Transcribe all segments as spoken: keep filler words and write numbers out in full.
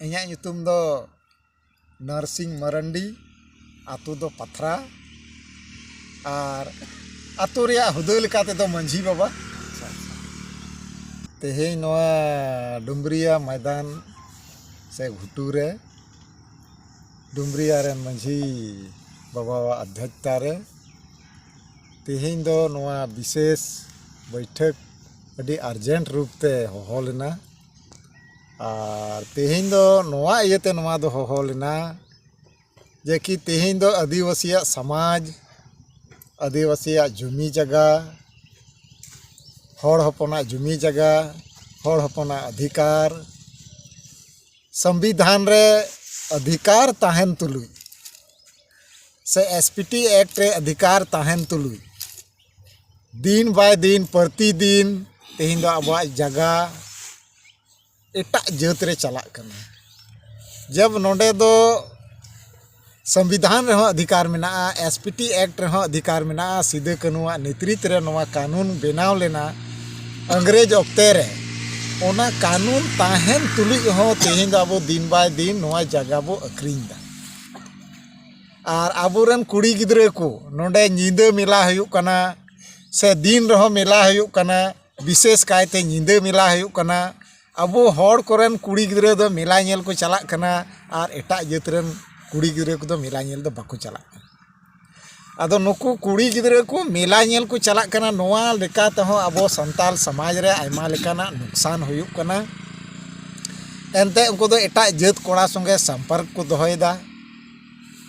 ᱤᱧᱟᱹᱜ ᱧᱩᱛᱩᱢ ᱫᱚ ᱱᱟᱨᱥᱤᱝ ᱢᱟᱨᱟᱱᱰᱤ, ᱟᱛᱳ ᱫᱚ ᱯᱟᱛᱷᱨᱟ, ᱟᱨ ᱟᱛᱳ ᱨᱮᱭᱟᱜ ᱦᱩᱫᱟᱹ ᱞᱮᱠᱟ ᱛᱮᱫᱚ ᱢᱟᱹᱡᱷᱤ ᱵᱟᱵᱟ᱾ ᱛᱮᱦᱮᱧ ᱱᱚᱣᱟ ᱰᱩᱢᱵᱩᱨᱤᱭᱟ ᱢᱚᱭᱫᱟᱱ ᱥᱮ ᱜᱷᱩᱴᱩ ᱨᱮ ᱰᱩᱢᱵᱩᱨᱤᱭᱟ ᱨᱮᱱ ᱢᱟᱹᱡᱷᱤ ᱵᱟᱵᱟᱣᱟᱜ ᱟᱫᱷᱭᱚᱠᱛᱟ ᱨᱮ ᱛᱮᱦᱮᱧ ᱫᱚ ᱱᱚᱣᱟ ᱵᱤᱥᱮᱥ ᱵᱟᱹᱭᱴᱷᱟᱹᱠ ᱟᱹᱰᱤ ᱟᱨᱡᱮᱱᱴ ᱨᱩᱯ ᱛᱮ ᱦᱚᱦᱚ ᱞᱮᱱᱟ᱾ ᱟᱨ ᱛᱮᱦᱮᱧ ᱫᱚ ᱱᱚᱣᱟ ᱤᱭᱟᱹᱛᱮ ᱱᱚᱣᱟ ᱫᱚ ᱦᱚᱦᱚ ᱞᱮᱱᱟ ᱡᱮ ᱠᱤ ᱛᱮᱦᱮᱧ ᱫᱚ ᱟᱹᱫᱤᱵᱟᱹᱥᱤᱭᱟᱜ ᱥᱚᱢᱟᱡᱽ, ᱟᱹᱫᱤᱵᱟᱹᱥᱤᱭᱟᱜ ᱡᱩᱢᱤ ᱡᱟᱭᱜᱟ, ᱦᱚᱲ ᱦᱚᱯᱚᱱᱟᱜ ᱡᱩᱢᱤ ᱡᱟᱭᱜᱟ, ᱦᱚᱲ ᱦᱚᱯᱚᱱᱟᱜ ᱚᱫᱷᱤᱠᱟᱨ, ᱥᱚᱝᱵᱤᱫᱷᱟᱱ ᱨᱮ ᱚᱫᱷᱤᱠᱟᱨ ᱛᱟᱦᱮᱱ ᱛᱩᱞᱩᱡ ᱥᱮ ᱮᱥ ᱯᱤ ᱴᱤ ᱮᱠᱴ ᱨᱮ ᱚᱫᱷᱤᱠᱟᱨ ᱛᱟᱦᱮᱱ ᱛᱩᱞᱩᱡ ᱫᱤᱱ ᱵᱟᱭ ᱫᱤᱱ, ᱯᱨᱚᱛᱤᱫᱤᱱ ᱛᱮᱦᱮᱧ ᱫᱚ ᱟᱵᱚᱣᱟᱜ ᱡᱟᱭᱜᱟ ᱮᱴᱟᱜ ᱡᱟᱹᱛ ᱨᱮ ᱪᱟᱞᱟᱜ ᱠᱟᱱᱟ᱾ ᱡᱟᱵ ᱱᱚᱰᱮ ᱫᱚ ᱥᱚᱝᱵᱤᱫᱷᱟᱱ ᱨᱮᱦᱚᱸ ᱚᱫᱷᱤᱠᱟᱨ ᱢᱮᱱᱟᱜᱼᱟ, ᱮᱥ ᱯᱤ ᱴᱤ ᱮᱠᱴ ᱨᱮᱦᱚᱸ ᱚᱫᱷᱤᱠᱟᱨ ᱢᱮᱱᱟᱜᱼᱟ, ᱥᱤᱫᱟᱹ ᱠᱟᱹᱱᱩᱣᱟᱜ ᱱᱮᱛᱨᱤᱛ ᱨᱮ ᱱᱚᱣᱟ ᱠᱟᱹᱱᱩᱱ ᱵᱮᱱᱟᱣ ᱞᱮᱱᱟ ᱤᱝᱨᱮᱡᱽ ᱚᱠᱛᱮ ᱨᱮ᱾ ᱚᱱᱟ ᱠᱟᱹᱱᱩᱱ ᱛᱟᱦᱮᱱ ᱛᱩᱞᱩᱡ ᱦᱚᱸ ᱛᱮᱦᱮᱧ ᱫᱚ ᱟᱵᱚ ᱫᱤᱱ ᱵᱟᱭ ᱫᱤᱱ ᱱᱚᱣᱟ ᱡᱟᱭᱜᱟ ᱵᱚ ᱟᱹᱠᱷᱨᱤᱧ ᱮᱫᱟ᱾ ᱟᱨ ᱟᱵᱚᱨᱮᱱ ᱠᱩᱲᱤ ᱜᱤᱫᱽᱨᱟᱹ ᱠᱚ ᱱᱚᱰᱮ ᱧᱤᱫᱟᱹ ᱢᱮᱞᱟ ᱦᱩᱭᱩᱜ ᱠᱟᱱᱟ, ᱥᱮ ᱫᱤᱱ ᱨᱮᱦᱚᱸ ᱢᱮᱞᱟ ᱦᱩᱭᱩᱜ ᱠᱟᱱᱟ, ᱵᱤᱥᱮᱥ ᱠᱟᱭᱛᱮ ᱧᱤᱫᱟᱹ ᱢᱮᱞᱟ ᱦᱩᱭᱩᱜ ᱠᱟᱱᱟ᱾ ᱟᱵᱚ ᱦᱚᱲ ᱠᱚᱨᱮᱱ ᱠᱩᱲᱤ ᱜᱤᱫᱽᱨᱟᱹ ᱫᱚ ᱢᱮᱞᱟ ᱧᱮᱞ ᱠᱚ ᱪᱟᱞᱟᱜ ᱠᱟᱱᱟ, ᱟᱨ ᱮᱴᱟᱜ ᱡᱟᱹᱛ ᱨᱮᱱ ᱠᱩᱲᱤ ᱜᱤᱫᱽᱨᱟᱹ ᱠᱚᱫᱚ ᱢᱮᱞᱟ ᱧᱮᱞ ᱫᱚ ᱵᱟᱠᱚ ᱪᱟᱞᱟᱜ ᱠᱟᱱᱟ᱾ ᱟᱫᱚ ᱱᱩᱠᱩ ᱠᱩᱲᱤ ᱜᱤᱫᱽᱨᱟᱹ ᱠᱚ ᱢᱮᱞᱟ ᱧᱮᱞ ᱠᱚ ᱪᱟᱞᱟᱜ ᱠᱟᱱᱟ, ᱱᱚᱣᱟ ᱞᱮᱠᱟ ᱛᱮᱦᱚᱸ ᱟᱵᱚ ᱥᱟᱱᱛᱟᱲ ᱥᱚᱢᱟᱡᱽ ᱨᱮ ᱟᱭᱢᱟ ᱞᱮᱠᱟᱱᱟᱜ ᱱᱩᱠᱥᱟᱱ ᱦᱩᱭᱩᱜ ᱠᱟᱱᱟ᱾ ᱮᱱᱛᱮ ᱩᱱᱠᱩ ᱫᱚ ᱮᱴᱟᱜ ᱡᱟᱹᱛ ᱠᱚᱲᱟ ᱥᱚᱸᱜᱮ ᱥᱚᱢᱯᱚᱨᱠ ᱠᱚ ᱫᱚᱦᱚᱭᱮᱫᱟ,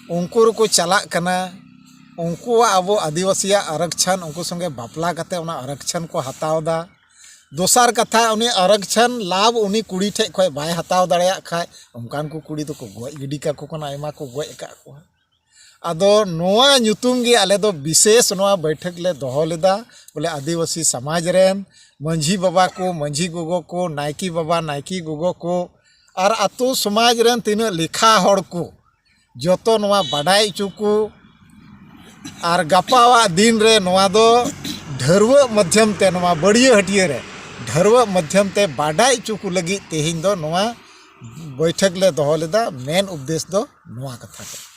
ᱩᱱᱠᱩ ᱨᱮᱠᱚ ᱪᱟᱞᱟᱜ ᱠᱟᱱᱟ, ᱩᱱᱠᱩᱣᱟᱜ ᱟᱵᱚ ᱟᱹᱫᱤᱵᱟᱹᱥᱤᱭᱟᱜ ᱟᱨᱚᱠᱪᱷᱚᱱ ᱩᱱᱠᱩ ᱥᱚᱸᱜᱮ ᱵᱟᱯᱞᱟ ᱠᱟᱛᱮ ᱚᱱᱟ ᱟᱨᱚᱠᱪᱷᱚᱱ ᱠᱚ ᱦᱟᱛᱟᱣ ᱮᱫᱟ᱾ ᱫᱚᱥᱟᱨ ᱠᱟᱛᱷᱟ, ᱩᱱᱤ ᱟᱨᱚᱠᱪᱷᱚᱱ ᱞᱟᱵᱷ ᱩᱱᱤ ᱠᱩᱲᱤ ᱴᱷᱮᱡ ᱠᱷᱚᱡ ᱵᱟᱭ ᱦᱟᱛᱟᱣ ᱫᱟᱲᱮᱭᱟᱜ ᱠᱷᱟᱡ ᱚᱱᱠᱟᱱ ᱠᱚ ᱠᱩᱲᱤ ᱫᱚᱠᱚ ᱜᱚᱡ ᱜᱤᱰᱤ ᱠᱟᱠᱚ ᱠᱟᱱᱟ, ᱟᱭᱢᱟ ᱠᱚ ᱜᱚᱡ ᱟᱠᱟᱫ ᱠᱚᱣᱟ᱾ ᱟᱫᱚ ᱱᱚᱣᱟ ᱧᱩᱛᱩᱢ ᱜᱮ ᱟᱞᱮ ᱫᱚ ᱵᱤᱥᱮᱥ ᱱᱚᱣᱟ ᱵᱟᱹᱭᱴᱷᱟᱹᱠ ᱞᱮ ᱫᱚᱦᱚ ᱞᱮᱫᱟ, ᱵᱚᱞᱮ ᱟᱹᱫᱤᱵᱟᱹᱥᱤ ᱥᱚᱢᱟᱡᱽ ᱨᱮᱱ ᱢᱟᱹᱡᱷᱤ ᱵᱟᱵᱟ ᱠᱚ, ᱢᱟᱹᱡᱷᱤ ᱜᱚᱜᱚ ᱠᱚ, ᱱᱟᱭᱠᱮ ᱵᱟᱵᱟ, ᱱᱟᱭᱠᱮ ᱜᱚᱜᱚ ᱠᱚ, ᱟᱨ ᱟᱛᱳ ᱥᱚᱢᱟᱡᱽ ᱨᱮᱱ ᱛᱤᱱᱟᱹᱜ ᱞᱮᱠᱷᱟ ᱦᱚᱲ ᱠᱚ, ᱡᱚᱛᱚ ᱱᱚᱣᱟ ᱵᱟᱰᱟᱭ ᱦᱚᱪᱚ ᱠᱚ᱾ ᱟᱨ ᱜᱟᱯᱟᱣᱟᱜ ᱫᱤᱱ ᱨᱮ ᱱᱚᱣᱟ ᱫᱚ ᱰᱷᱟᱹᱨᱣᱟᱹᱜ ᱢᱟᱫᱽᱫᱷᱚᱢ ᱛᱮ, ᱱᱚᱣᱟ ᱵᱟᱹᱲᱭᱟᱹ ᱦᱟᱹᱴᱭᱟᱹ ᱨᱮ ᱰᱷᱟᱹᱨᱣᱟᱹᱜ ᱢᱟᱫᱽᱫᱷᱚᱢ ᱛᱮ ᱵᱟᱰᱟᱭ ᱦᱚᱪᱚ ᱠᱚ ᱞᱟᱹᱜᱤᱫ ᱛᱮᱦᱮᱧ ᱫᱚ ᱱᱚᱣᱟ ᱵᱳᱭᱴᱷᱟᱹᱠ ᱞᱮ ᱫᱚᱦᱚ ᱞᱮᱫᱟ, ᱢᱮᱱ ᱩᱫᱽᱫᱮᱥ ᱫᱚ ᱱᱚᱣᱟ ᱠᱟᱛᱷᱟ ᱠᱟᱱᱟ᱾